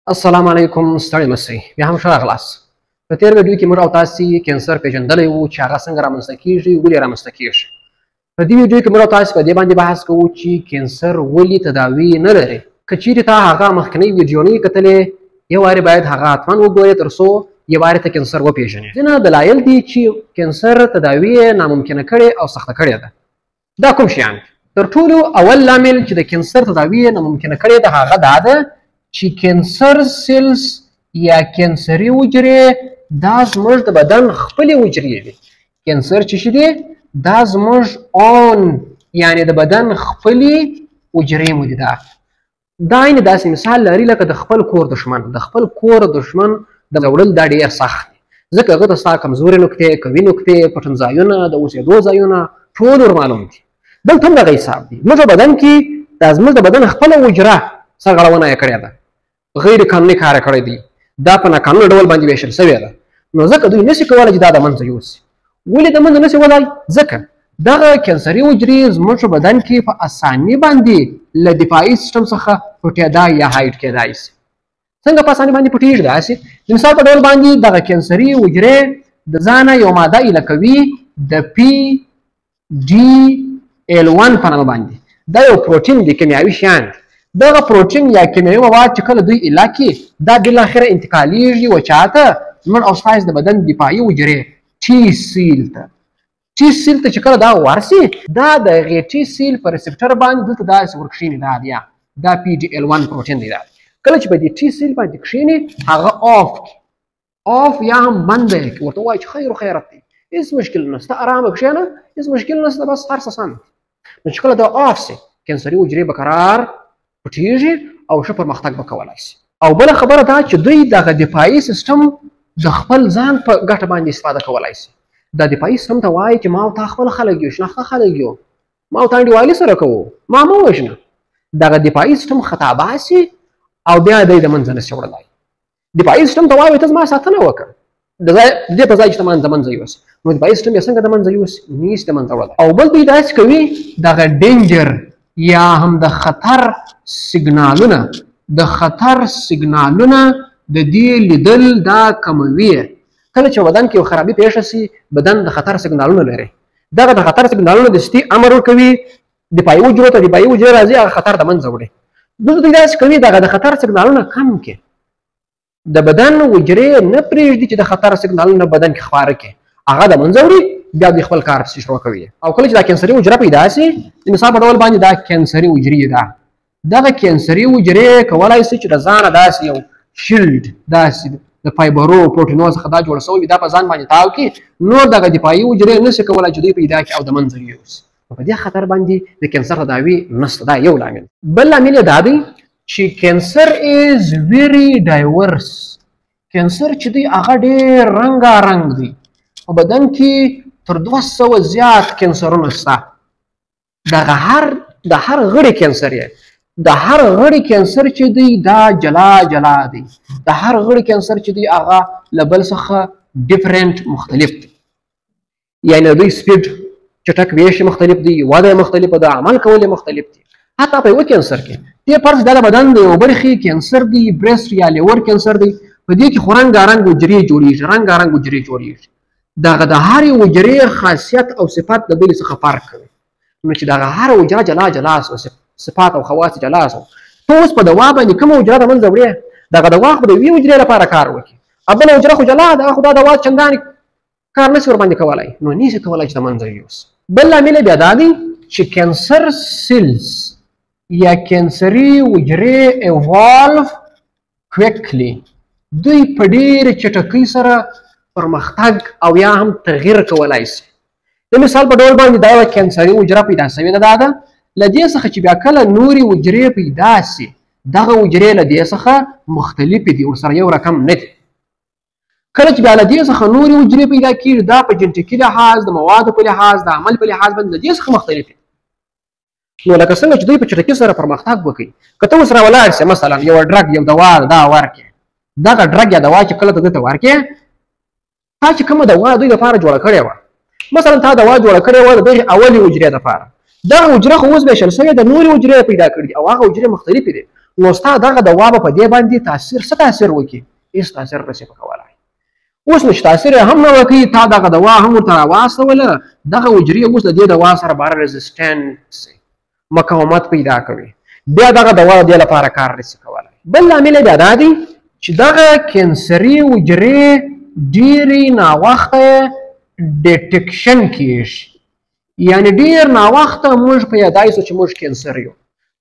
السلام علیکم، ستړي مه سئ. بیا هم ښه راغلاست. په تېر ویډیو کې موږ او تاسې کینسر پېژندلی وو چې هغه څنګه رامنځته کېږي، ولې رامنځته کېږي. په دې ویډیو کې موږ او تاسې په دې باندې بحث کوو چې کینسر ولې تداوي نه لري. که چیرې تا هغه مخکنۍ ویډیو نه کتلې، یو وارې باید هغه حتما وګورې تر څو یو وارې ته کینسر وپېژنې. ځینې دلایل دي چې کینسر تداوي یې ناممکنه کړې او سخته کړې ده. دا کوم شیان دي؟ تر ټولو اول لامل چې د کینسر تداوي یې ناممکنه کړې ده هغه دا ده چې کینسر cells یا کینسري حجرې دا زموږ د بدن خپلې حجرې دي. کینسر چې شي دي دا زموږ own یعنې د بدن خپلې حجرې مو دي. دا عین داسې مثال لري لکه د خپل کور دښمن. د خپل کور دښمن د وړل دا ډېر سخت دی، ځکه هغه ته ستا کمزورې نقطې، قوي نقطې، پټنځایونه، د اوسېدو ځایونه ټول ور معلوم دي. دلته هم دغه حساب دی. موږ بدن کې دا زموږ د بدن خپله حجره سرغړونه یې کړې ده، غیر قانوني کار یې کړی دی، دا په ناقانونه ډول باندې ویشل شوې ده. نو ځکه دوی نشي کولی چې دا د منځه یوسي. ولې د منځه نشي وړلی؟ ځکه دغه کینسري حجرې زموږ په بدن کې په اساني باندې له دفاعي سیستم څخه پټېدای یا hide کېدای شي. څنګه په اساني باندې پټېږي؟ داسې د مثال په ډول باندې دغه کینسري حجرې د ځانه یو ماده ایله کوي د PDL1 په نامه باندې. دا یو پروټین دی، کیمیاوي شیان دی. دغه پروټین یا کیمیاوي مواد چې کله دوی ایله کړي دا بالاخره انتقالیږي و چا ته؟ زموږ او ستاسې د بدن دفاعي حجرې T cell ته. T cell ته چې کله دا ورسي دا د هغې T cell په receptor باندې دلته داسې ورکښېني. دا بیا دا PDL1 پروټین دی. دا کله چې په دې T cell باندې کښېني هغه off کړي، off یا هم بنده یې کړي، ورته ووایي چې خیر و خیرت دی، هېڅ مشکل نشته، ارامه کښېنه، هېڅ مشکل نشته، بس هر څه سم دي. نو چې کله دا off سي کینسري حجرې به کرار پټېږي او ښه پرمختګ به کولی شي. او بله خبره دا چې دوی دغه دفاعي سیستم د خپل ځان په ګټه باندې استفاده کولی شي. دا دفاعي سیستم ته وایي چې ما او تا خپل خلک یو، شناخته خلک یو، ما او تا انډیوالي سره کوو، ما مه وژنه. دغه دفاعي سیستم خطا باسي او بیا دی د منځه نشي وړلی. دفاعي سیستم ته وایي ته زما ساتنه وکړه، د دې په ځای چې ته ما د منځه یوسې. نو دفاعي سیستم یې څنګه د منځه یوسي؟ نشي د منځه وړلی. او بل دوی داسې کوي، دغه danger یا هم د خطر سیګنالونه، د خطر سیګنالونه د دې لیدل دا کموي. کله چې بدن کې یو خرابي پېښه سي بدن د خطر سیګنالونه لري. دغه د خطر سیګنالونه د ستي امر ورکوي دفاعي حجرو ته، دفاعي حجرې راځي هغه خطر د منځه وړي. دلته دوی داسې کوي دغه د خطر سیګنالونه کم کړي، د بدن حجرې نه پرېږدي چې د خطر سیګنالونه بدن کې خپاره کړي، هغه د منځه وړي، بیا دوی خپل کار پسې شروع کوي. او کله چې دا کینسري حجره پیدا سي، د مثال په ډول باندې دا کینسري حجرې ده، دغه کینسري حجرې کولای سي چې د ځانه داسې یو shield داسې د فایبرو پروټینو څخه دا جوړ سوی دا په ځان باندې تاو کړي، نور دغه دفاعي حجرې نه سي کولای چې دوی پیدا کړي او د منځه یې یوسي. په دې خطر باندې د کینسر تداوي نشته. دا یو لامل. بل لامل یې دا دی چې cancer is very diverse. کینسر چې دی هغه ډېر رنګارنګ دی، په بدن کې تر 200 زیات کینسرونه شته. دغه هر د هر غړي کینسر یې، د هر غړي کینسر چې دی دا جلا جلا دی، د هر غړي کینسر چې دی هغه له بل څخه different مختلف دی. یعنې د دوی speed چټک ویش مختلف دی، وده یې مختلفه ده، عمل کول یې مختلف دی. حتی په یوه کینسر کې دې فرض دا د بدن د یو برخې کینسر دی، breast یا liver cancer دی، په دې کې خو رنګارنګ حجرې جوړېږي، رنګارنګ حجرې جوړېږي. دغه د هرې حجرې خاصیت او صفت د بلې څخه فرق کوي. نو چې دغه هره حجره جلا جلا سوه، صفات او خواص جلا سو، ته اوس په دوا باندې کومه حجره د منځه وړې، دغه دوا خو د یوې حجرې لپاره کار وکړي، او بله حجره خو جلا ده، خو دا دوا چندانې کار نشي ورباندې کولی، نو نشي کولی چې د منځه یې یوسي. بل لامل یې بیا دا دی چې cancer cells یا کینسري حجرې evolve quickly، دوی په ډېرې چټکۍ سره پرمختګ او یا هم تغییر کولای شي. د مثال په ډول باندې دا یوه کینسري حجره پیدا شوې ده، دا ده له دې څخه چې بیا کله نورې حجرې پیدا شي دغه حجرې له دې څخه مختلفې دي، ورسره یو رقم نه دي. کله چې بیا له دې څخه نورې حجرې پیدا کېږي دا په جنټیکي لحاظ، د موادو په لحاظ، د عمل په لحاظ باندې له دې څخه مختلفې دي. نو لکه څنګه چې دوی په چټکۍ سره پرمختګ وکړي، که ته اوس راولاړ شې مثلا یو drug یو دوا دا ورکړې، دغه drug یا دوا چې کله ته دوی ته ورکړې، تا چې کومه دوا دوی دپاره جوړه کړې وه، مثلا تا دوا جوړه کړې وه د دغې اولې حجرې دپاره، دغه حجره خو اوس ویشل شوې ده، نورې حجرې پیدا کړې دي او هغه حجرې مختلفې دي. نو ستا دغه دوا به په دې باندې تاثیر څه تاثیر وکړي؟ هېڅ تاثیر نه شي په کولی. اوس نو چې تاثیر یې هم نه وکړي، تا دغه دوا هم ورته راواستوله، دغه حجرې اوس د دې دوا سره باره resistant سي، مقاومت پیدا کوي، بیا دغه دوا د دې لپاره کار نشي کولی. بل لامل یې بیا دا دی چې دغه کینسري حجرې ډېرې ناوخته detection کېږي، یعنې ډېر ناوخته موږ پیدا سو چې موږ کینسر یو.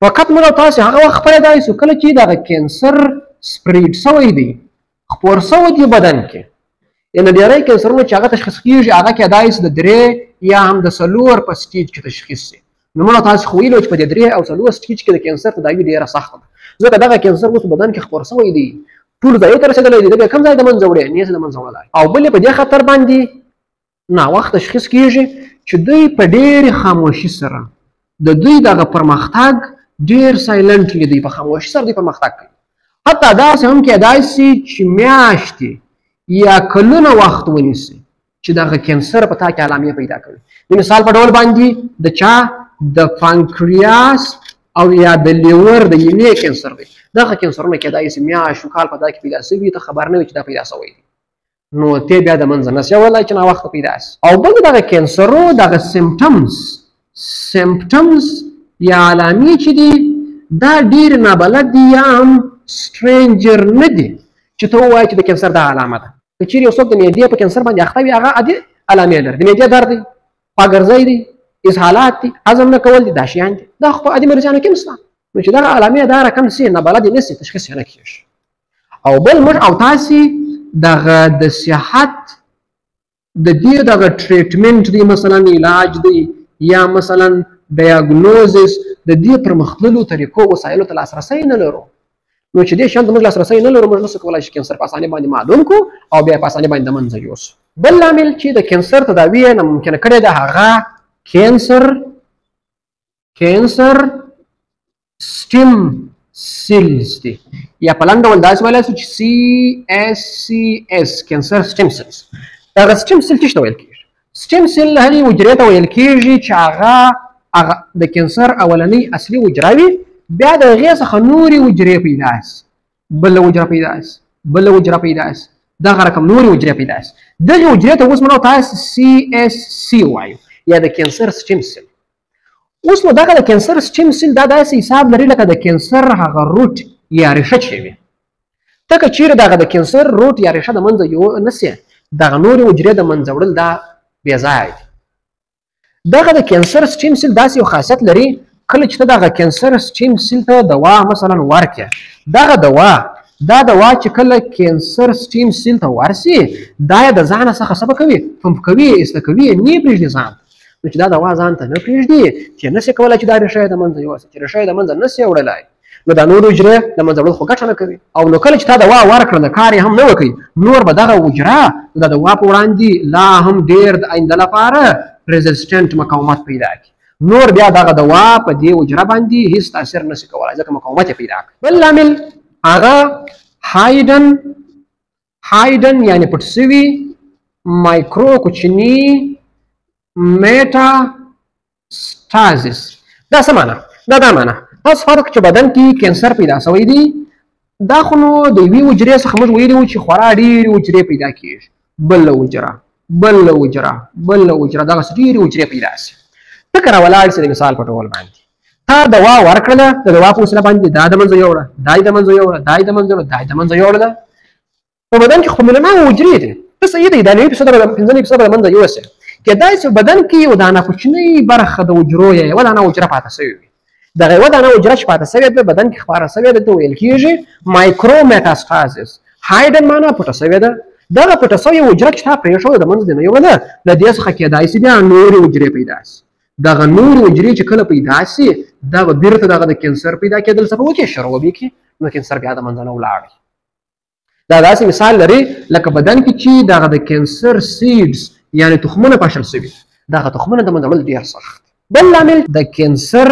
فقط موږ او تاسې هغه وخت پیدا سو کله چې دغه کینسر spread سوی دی، خپور سوی دی بدن کې. یعنې ډېری کینسرونه چې هغه تشخیص کېږي هغه کېدای سي د 3 یا هم د 4 په stage کې تشخیص سي. نو موږ تاسې خو ویلو چې په دې 3 او 4 stage کې د کینسر تداوي ډېره سخته ده، ځکه دغه کینسر اوس بدن کې خپور سوی دی، ټول ځایو ته رسېدلی دی، ده بیا کوم ځای د منځه وړی؟ نه یې د منځه وړلی. او بل په دې خطر باندې ناوخت تشخیص کېږي چې دوی په ډېرې خاموشي سره د دوی دغه پرمختګ ډېر silently دی، په خاموشي سره دوی پرمختګ کوي. حتی داسې هم کېدای سي چې میاشتې یا کلونه وخت ونیسي چې دغه کینسر په تا کې علامې پیدا کوي. د مثال په ډول باندې د چا د پانکریاس او یا د liver د ینې کینسر دی، دغه کینسرونه کېدای سي میاشت کال په دا کې پیدا سوي، ته خبر نه وي چې دا پیدا سوی دی، نو ته بیا د منځه نه سې وړلی چې ناوخته پیدا سي. او بل دغه کینسرو دغه symptoms یا علامې چې دي دا ډېر نابلد دي یا هم stranger نه دي چې ته ووایې چې د کینسر دا علامه ده. که چېرې یو څوک د معدې په کینسر باندې اخته وي، هغه عادي علامې لري، د معدې درد دی، خواګرځی دی، اسهالات دي، هضم نه کول دي، دا شیان دي، دا خو په عادي مریضانو کې هم شته. نو چې دغه علامې دا رقم سي نابلدې نه سي، تشخیص یې نه کېږي. او بل موږ او تاسې دغه د صحت د دې دغه treatment دی، مثلا علاج دی یا مثلا diagnosis، د دې پرمختللو طریقو وسایلو ته لاسرسی نه لرو. نو چې دې شیان ته موږ لاسرسی نه لرو، موږ نسو کولای چې کینسر په اسانۍ باندې معلوم کړو او بیا په اسانۍ باندې د منځه یوسو. بل لامل چې د کینسر تداوي یې ناممکنه کړې ده هغه cancer stem cells دي، یا په لنډ ډول داسې ویلی سو چې CSCS، cancer stem cells. دغه stem cell څه ته ویل کېږي؟ stem cell هغې حجرې ته ویل کېږي چې هغه د کینسر اولنۍ اصلي حجره وي، بیا د هغې څخه نورې حجرې پیدا سي، بله حجره پیدا سي، بله حجره پیدا سي، دغه رقم نورې حجرې پیدا سي. دغې حجرې ته اوس موږ تاسې CSC وایو یا د cancer stem cell. اوس نو دغه د cancer stem cell دا داسې حساب لري لکه د کینسر هغه root یا ریښه چې وي. ته که چېرې دغه د کینسر root یا ریښه د منځه یو نه سي، دغه نورې حجرې د منځه وړل دا بې ځایه دي. دغه د cancer stem cell داسې یو خاصیت لري، کله چې ته دغه cancer stem cell ته دوا مثلا ورکړې، دغه دوا دا دوا چې کله cancer stem cell ته ورسي، دا یې د ځانه څخه څه کوي؟ پمپ کوي، ایسته کوي، نه پرېږدي ځان. نو چې دا دوا ځان ته نه پرېږدي، چې نه سي کولی چې دا ریښه یې د منځه یوسي، چې ریښه یې د منځه نه سي وړلی، نو دا نور حجرې د منځه وړل خو ګټه نه کوي. او نو کله چې تا دوا ورکړه، کار یې هم نه وکړي، نور به دغه حجره د دوا په وړاندې لا هم ډېر د آینده لپاره resistant مقاومت پیدا کړي. نور بیا دغه دوا په دې حجره باندې هیڅ تاثیر نه سي کولی، ځکه مقاومت یې پیدا کړ. بل لامل هغه hidden یعنې پټ سوي مایکرو کوچني metastasis. دا څه معنا؟ دا معنا تاسو فرق چې بدن کې کینسر پیدا سوی دی، دا خو نو د یوې حجرې څخه موږ ویلي وو چې خورا ډېرې حجرې پیدا کېږي، بله حجره، بله حجره، بله حجره، دغسې ډېرې حجرې پیدا سي. ته که راولاړ سې د مثال په ډول باندې تا دوا ورکړله، د دوا په وسیله باندې دا د منځه یوړه، دا یې د منځه یوړه، دا یې د منځه یوړه، دا یې د منځه یوړله. په بدن کې خو میلیونونه حجرې دي، ته صحیح دی، دا 90% به 95% به د منځه یوسې. کېدای شي بدن کې یو دانه کوچنۍ برخه د حجرو یا یوه دانه حجره پاته سوې وي. دغه یوه دانه حجره چې پاته سوې ده بدن کې خپاره سوې ده، ته ویل کېږي micro metastasis. hidden معنا پټه سوې ده. دغه پټه سوې حجره چې تا پرېښوده د منځه دې نه یوړله، له دې څخه کېدای شي بیا نورې حجرې پیدا سي. دغه نورې حجرې چې کله پیدا سي، دا به بیرته دغه د کینسر پیدا کېدل څه به وکړي؟ شروع به کړي، نو کینسر بیا د منځه نه ولاړ. دا داسې مثال لري لکه بدن کې چې دغه د cancer seeds یعنې تخمونه پاشل سوي، دغه تخمونه د منځه وړل ډېر سخت. بل لامل د کینسر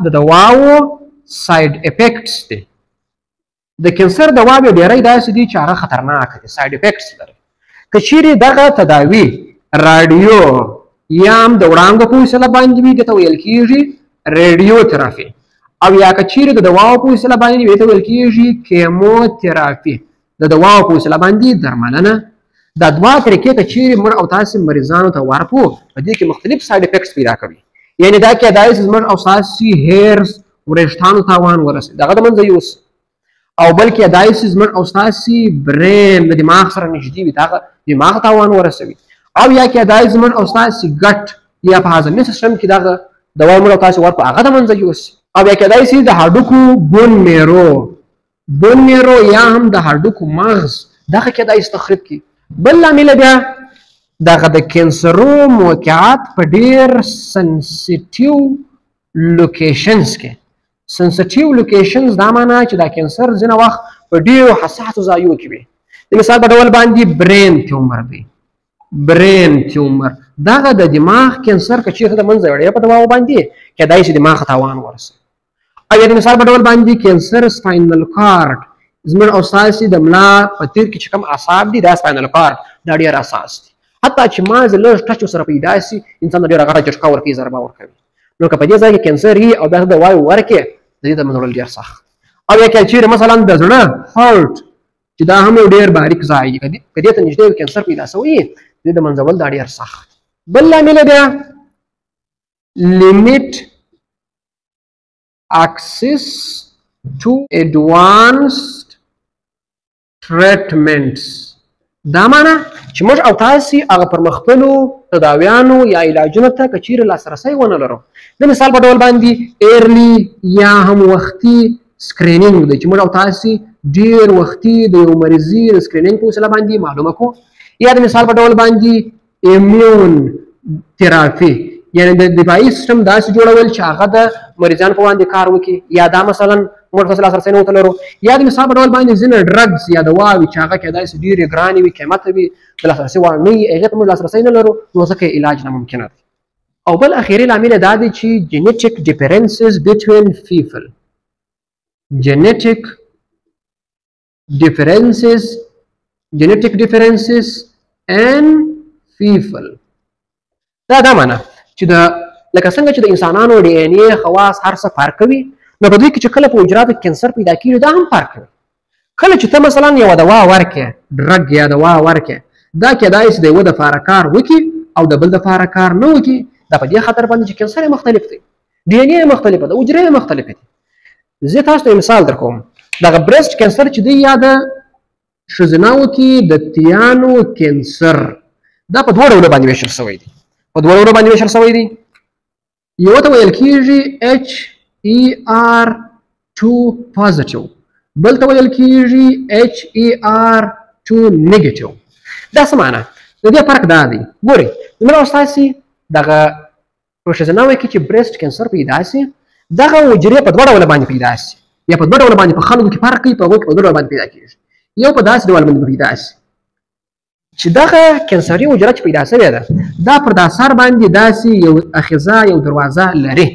د دواو side effects دي. د کینسر دواوې ډېری داسې دي چې هغه خطرناک دي، side effects لري. که چیرې دغه تداوي راډیو یا هم د وړانګو په وسیله باندې وي، دې ته ویل کېږي radiotherapy، او یا که چیرې د دواو په وسیله باندې وي، ته ویل کېږي کیموتراپي، د دواو په وسیله باندې درملنه. دا دوه طریقې که چیرې موږ او تاسې مریضانو ته ورکړو، په دې کې مختلف side effects پیدا کوي. یعنې دا کېدای شي زموږ او ستاسې hairs وریښتانو تاوان ورسوي، دغه د منځه یوسي، او بل کېدای شي زموږ او ستاسې brain د دماغ سره نږدې وي، دغه دماغ تاوان ورسوي، او یا کېدای شي زموږ او ستاسې gut یا په هاضمي سیستم کې دغه دوا موږ او تاسې ورکړو، هغه د منځه یوسي، او یا کېدای شي د هډوکو bone marrow، bone marrow یا هم د هډوکو مغز دغه کېدای شي تخریب کړي. بل لامل بیا دغه د کینسرو موقعات په ډېر sensitive locations کې. sensitive locations دا معنا چې دا کینسر ځینې وخت په ډېرو حساسو ځایو کې وي. د مثال په ډول باندې brain tumor دی، brain tumor دغه د دماغ کینسر که چېرته د منځه وړي په دواو باندې کېدای شي دماغ تاوان ورسوي. او یا د مثال په ډول باندې کینسر spinal cord، زموږ او ستاسې د ملا په تیر کې چې کوم اعصاب دي، دا spinal cord دا ډېر اساس دی، حتی چې مازې لږ touch ورسره پیدا شي انسان ته ډېره غټه جټکه ورکوي، ضربه ورکوي. نو که په دې ځای کې کینسر وي او بیا ته دوا ورکړې، د دې د منځه وړل ډېر سخت. او یا که چېرې مثلا د زړه heart چې دا هم یو ډېر باریک ځای دی، که دې ته نږدې یو کینسر پیدا شوی، د دې د منځه وړل دا ډېر سخت. بل لامل بیا limit access to advanced treatments. دا معنا چې موږ او تاسې هغه پرمختللو تداویانو یا علاجونو ته که چیرې لاسرسی ونه لرو، د مثال په ډول باندې early یا هم وختي screening دی چې موږ او تاسې ډېر وختي د یو مریضي د screening په وسیله باندې معلومه کړو، یا د مثال په ډول باندې immune therapy، یعنې د دفاعي سیستم داسې جوړول چې هغه د مریضانو په وړاندې کار وکړي، یا دا مثلا موږ تاسو لاسرسی نه ورته لرو، یا د مثال په ډول باندې ځینې drugs یا دواوې چې هغه کېدای شي ډېرې ګرانې وي، قیمته وي، د لاسرسي وړ نه وي، هغې ته موږ لاسرسی نه لرو، نو ځکه یې علاج ناممکنه دی. او بل اخري لامل دا دی چې genetic differences between people، genetic differences، genetic differences in people. دا معنا چې د لکه څنګه چې د انسانانو DNA خواص هر څه فرق کوي، نو په دوی کې چې کله په حجراتو کې کینسر پیدا کېږي دا هم فرق کوي. کله چې ته مثلا یوه دوا ورکړې، drug یا دوا ورکړې، دا کېدای شي د یوه دپاره کار وکړي او د بل دپاره کار نه وکړي. دا په دې خاطر باندې چې کینسر یې مختلف دی، DNA یې مختلفه ده، حجرې یې مختلفې دي. زه تاسو ته مثال درکوم، دغه breast cancer چې دی یا د ښځینهو کې د تیانو کینسر، دا په دوه ډولو باندې ویشل شوی دی، په دوه ډولو باندې ویشل شوی دی. یو ته ویل کېږي HER2 positive، بل ته ویل کېږي HER2 negative. دا څه معنا؟ د دې فرق دا دی، ګورئ زموږ او ستاسې دغه په ښځینهو کې چې breast cancer پیدا شي، دغه حجرې په دوه ډوله باندې پیدا شي، یا په دوه ډوله باندې په خلکو کې فرق کوي، په هغو کې په دوه ډوله باندې پیدا کېږي. یو په داسې ډول باندې پیدا شي چې دغه کینسري حجره چې پیدا شوې ده، دا پر دا سر باندې داسې یو اخیزه یو دروازه لري.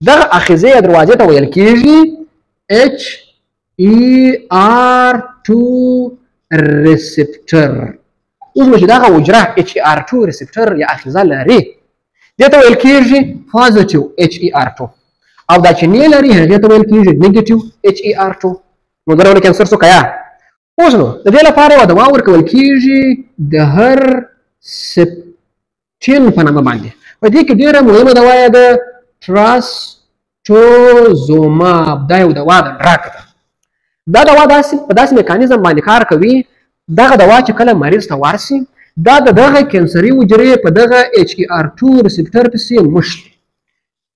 دغه اخیزې یا دروازې ته ویل کېږي HER2 receptor. اوس نو چې دغه حجره HER2 receptor یا اخیزه لري، دې ته ویل کېږي positive HER2، او دا چې نه لري هغې ته ویل کېږي negative HER2. نو دا ډول کینسر څه کوي؟ اوس نو د دې لپاره یوه دوا ورکول کېږي د Herceptin په نامه باندې. په دې کې ډېره مهمه دوا یې ده trastuzumab، دا یو دوا ده، drug ده. دا دوا داسې په داسې میکانیزم باندې کار کوي، دغه دوا چې کله مریض ته ورسي، دا د دغه کینسري حجرې په دغه HER2 receptor پسې مښلي.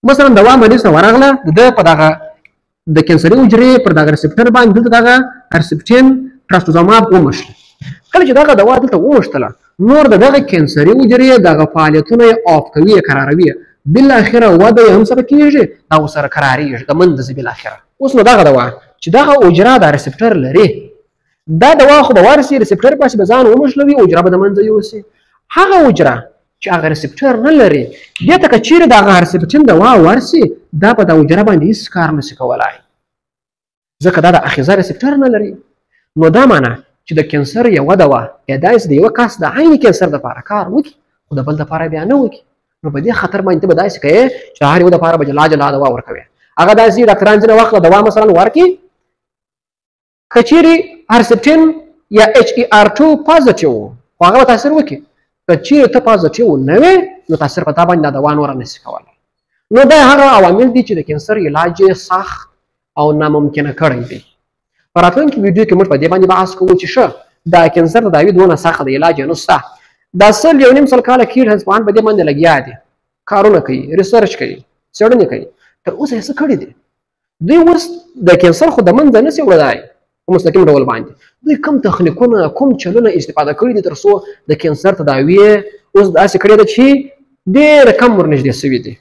مثلا دوا مریض ته ورغله، د ده په دغه د کینسري حجرې پر دغه receptor باندې دلته دغه Herceptin trastuzumab ومښلي. کله چې دغه دوا دلته وموښتله، نور د دغه کینسري حجرې دغه فعالیتونه یې off کوي، کراروي، بالاخره وده یې هم سره کېږي، دا ورسره کرارېږي، د منځه ځي بالاخره. اوس نو دغه دوا چې دغه حجره دا receptor لري، دا دوا خو به ورسي receptor پسې به ځان وموښلوي، حجره به د منځه یوسي. هغه حجره چې هغه receptor نه لري، دې ته که چیرې دغه Herceptin دوا ورسي، دا په دا حجره باندې هېڅ کار نشي کولای، ځکه دا د اخیزه receptor نه لري. نو دا معنا چې د کینسر یوه دوا کېدای شي د یوه کس د عین کینسر دپاره کار وکړي، خو د بل دپاره بیا نه وکړي. نو په دې خاطر باندې ته به داسې کوې چې هر یو دپاره به جلا جلا دوا ورکوې. هغه داسې ډاکټران ځینې وخت دوا مثلا ورکړي، که چیرې هرسپټین یا HER2 positive و، خو هغه به تاثیر وکړي. که چیرې ته positive نه وې، نو تاثیر په تا باندې دا دوا نوره نشي کولی. نو دا هغه عوامل دي چې د کینسر علاج یې سخت او ناممکنه کړی دی. په راتلونکي ویډیو کې موږ په دې باندې بحث کوو چې ښه دا کینسر تداوي دونه سخته ده، علاج یې نشته. دا 100 1.5 کاله کېږي ساینسپوهان په دې باندې لګیا دي، کارونه کوي، research کوي، څېړنې کوي. تر اوسه یې څه کړي دي؟ دوی اوس د کینسر خو د منځه نه سي وړلی په مستقیم ډول باندې. دوی کوم تخنیکونه، کوم چلونه استفاده کړي دي تر څو د کینسر تداوي اوس داسې کړې ده چې ډېر کم ورنږدې سوي دي،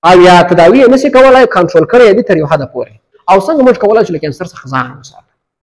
او یا تداوي یې نسي کولی، کنټرول کړی یې دي تر یو حده پورې. او څنګه موږ کولی شو له کینسر څخه ځان وساتو؟